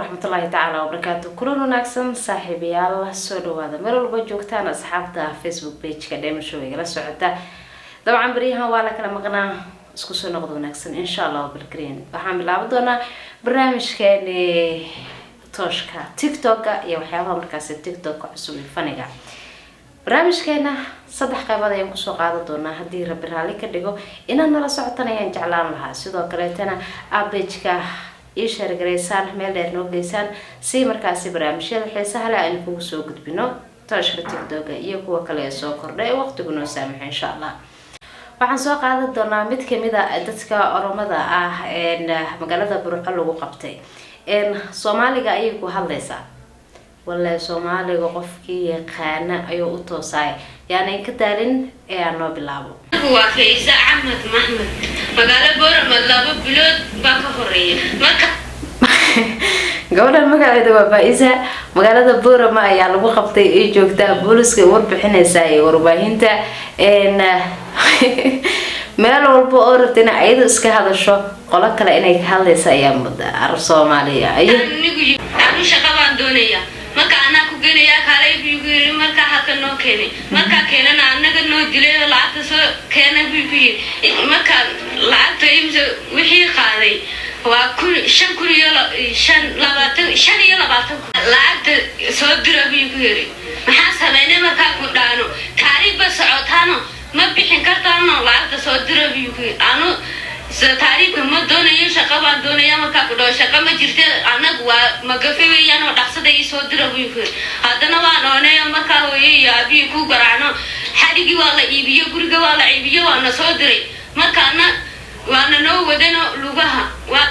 Waraxmatullaahi tacaala wabarakaatu. Kulan wanaagsan, saaxiibayaal, soo dhawaada meel walba joogtaan. Asxaabta Facebook pageka Dheeman Show igala socota, dabcan baryahan waa la kala maqnaa, isku soo noqdo wanaagsan, insha Allah balgreen. Waxaan bilaaban doonaa barnaamijkeeni tooshka TikToka iyo waxyaabaha markaasi TikToka cusub iyo faniga. Barnaamijkeena saddex qaybood ayaan kusoo qaadan doonaa, haddii Rabbi raalli ka dhigo. Inaad nala socotan ayaan jeclaan lahaa, sidoo kaleetana pageka ii share garaysaan, meel dheer noo geysaan, si markaasi barnaamijyada xiisaha leh aynu kugu soo gudbino, tooshka TikToka iyo kuwa kale ee soo kordha ee waqtigu noo saamaxo, insha Allah. Waxaan soo qaadan doonaa mid kamid a dadka Oromada ah magaalada Burco lagu qabtay. Soomaaliga ayay ku hadlaysaa. Wallahi, Soomaaliga qofkii yaqaana ayuu u toosaay. Yaana inka daalin ee aan noo bilaabo. Waa Faysa Axmed Maxmed, magaalo Boorama, 2 bilood baa ka horeeya marka. Gabadhan magaceeda waa Faa-isa, magaalada Boorama ayaa lagu qabtay ay joogtaa, booliska warbixineysa iyo warbaahinta. Meel walba oo rabta in ayadu iska hadasho, qolo kale inay ka hadlaysa ayaa muda Arab Soomaaliya ay. Anigu anu shaqa baan doonaya, marka anaa ku geenaya, kaalay buu igu yiri. Markaa halka noo keenay, markaa keenana anaga noo dilay oo lacagta soo keena buu igu yiri. Marka lacagta imse wixii qaaday waa kun 5,000 iyo shan labaatan, 25,000. Lacagta soo dira buu igu yiri. Maxaa sameynay markaa ku dhaano? Taariikh ba socotaano, ma bixin kartaano, lacagta soo dira buu igu yiri. Anu taariibka ma doonayo, shaqa baan doonaya. Markaa ku dhaho, shaqa ma jirte, anagu waa magafe weeyaan oo dhaqsada ii soo dira buu yiri. Haddana waan ooneeyo, markaa hooyo iyo aabihii ku garaacno, xadhigii waa la iibiyo, guriga waa la iibiyo, waana soo diray. Markaana waana noo wadano lugaha waa.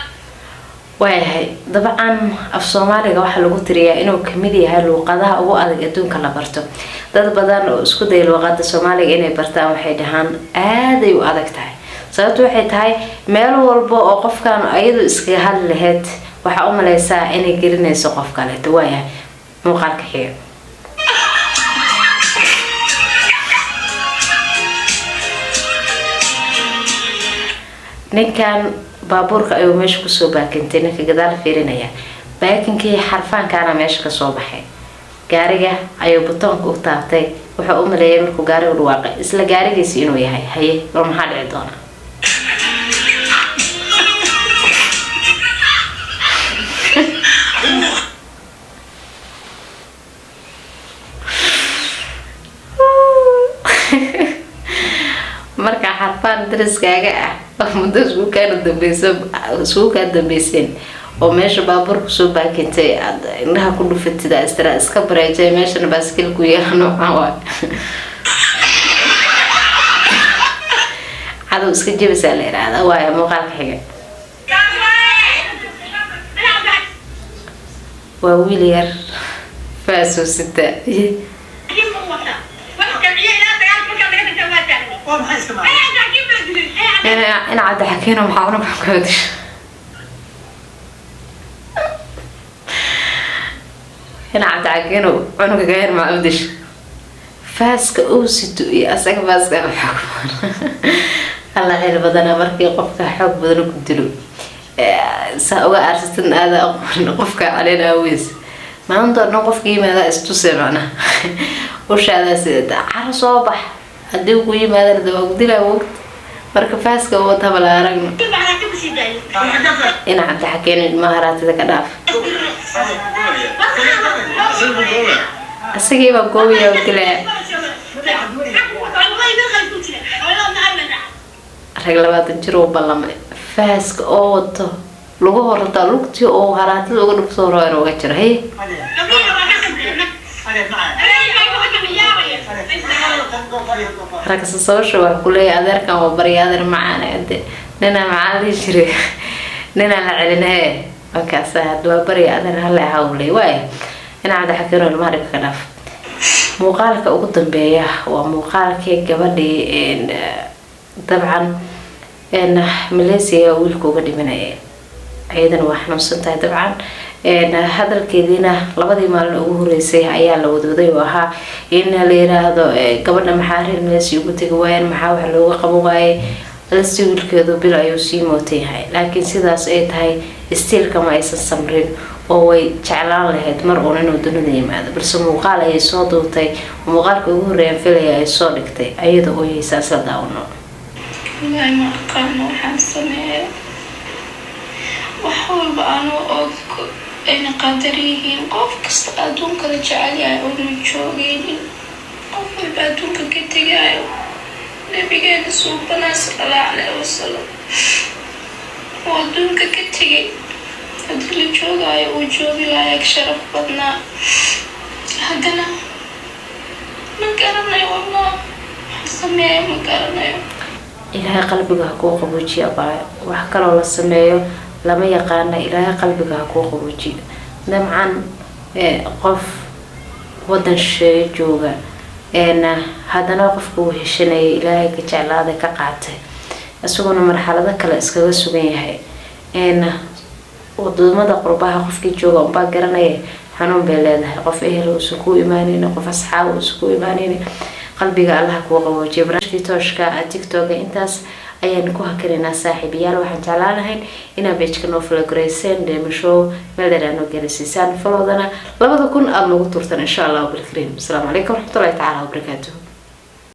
Waayahay, dabcan af Soomaaliga waxaa lagu tiriyaa inuu kamid yahay luuqadaha ugu adag adduunka la barto. Dad badan oo isku daya luuqada Soomaaliga inay bartaan waxay dhahaan aaday u adag tahay. Sababtu waxay tahay, meel walba oo qofkan ayadu iskaga hadli lahayd, waxaa u maleysaa inay gelinayso qof kaleeto. Waayahay, muuqaalka xiga. Ninkan baabuurka ayuu meesha kusoo baakintay. Ninka gadaal fiirinaya, baakinkii xarfaankaana meesha kasoo baxay. Gaariga ayuu butoonka u taabtay. Wuxuu u maleeyay markuu gaarigu dhawaaqay isla gaarigiisi inuu yahay. Haye, bal maxaa dhici doona? Marka xarfaan dariskaaga ah oo muddo isku kaana dambeysa, isugu kaa dambeyseen, oo meesha baabuur kusoo baakintay, aad indhaha ku dhufatid, istira iska bareejay, meeshana baaskiil ku yaala, noocan waa cadow iska jebisaa la yidhaahdaa. Waayo, muuqaalka xiga waa wiil yar faasoo sita. In Cabdixakiino maxaa cunug kaga disha? In Cabdixakiino cunuga gaar maxaa u disha? Faaska uu sito iyo asaga faaska xoog badan. Alla xil badana markii qofka xoog badan ku dilo, saa uga aarsatan aada aqoon qofka caleen aaweys. Maanta oo dhan qofka yimaada istuse, macnaha ushaadaas caro soo bax, haddii ku yimaadana de waa ku dilaa wogta. Marka faaska wata bala aragno. In Cabdixakiin ilmaha raatida ka dhaaf, isagii baa goobaya oo dilaya. Rag 20 jir uu ballamay, faaska oo wato lagu horataa, lugtii oo haraatida uga dhufto rabo inuu uga jiro. Haye, ragsa sabasha wax kuleeyahay. Adeerkan waa barya, adeer macaan ade ninaa macaan lihi jiray, ninaa la celin. Hee, markaasa hadda waa barya, adeer hale ahaa uu leey. Waaya, in Cabdixakiin oo ilmaha dhibka ka dhaaf. Muuqaalka ugu dambeeya waa muuqaalkii gabadhii dabcan Malaysia wiilka uga dhimanaya. Iyadana waa xanuunsan tahay. Dabcan hadalkeediina labadii maalin ugu horeysay ayaa la wadwaday, oo ahaa in la yiraahdo gabadha maxaa reer Malaysia ugu tegi waayeen, maxaa wax looga qaban waayay. Lasi wiilkeedu bil ayuu sii mootan yahay, laakiin sidaas ay tahay stiilka ma aysan samrin. Oo way jeclaan lahayd mar uun inuu dunida yimaado, balse muuqaal ayay soo duubtay. Muuqaalka ugu horreeyaan filaya ay soo dhigtay ayada oo yeysaa isla daawano. Wallaahi ma aqaano waxaan sameeyo. Wax walba anoo og ayna qadar yihiin, qof kasta adduunka la jecel yahay oonu joogeynin, qof walba adduunka ka tegayo, Nabigeena suubanaa sala Allahu caleyhi wasalam oo adduunka ka tegay, haddii la joogaayo uu joogi lahaa sharaf badnaa. Haddana ma garanayo, wallah, waxaan sameeyo ma garanayo. Ilaahay qalbiga ha kuu qaboojiyo, abaayo. Wax kaloo la sameeyo lama yaqaana. Ilaahay qalbiga ha kuu qaboojiyo. Dabcan qof wadan shisheeye jooga, haddana qofka uu heshanayay Ilaahay ka jeclaaday, ka qaatay, isaguna marxalado kale iskaga sugan yahay. Wadamada qurbaha qofkii jooga unbaa garanaya, xanuun bay leedahay. Qof ehel uusan kuu imaaneyni, qof asxaab uusan kuu imaaneyni. Qalbiga Allaha kuu qaboojiya. Barnaamijkii Tooshka TikToka intaas ayaan ku hakanaynaa, saaxiibayaal. Waxaan jeclaan lahayn inaad page-ka noo follow gareyseen, Dheemashow meel dheer aad noo gaarsiisaan, follow-dana 2000 aada noogu turtan, insha Allahu bilkariim. Asalaamu calaykum waraxmatullahi tacaala wabarakaatuhu.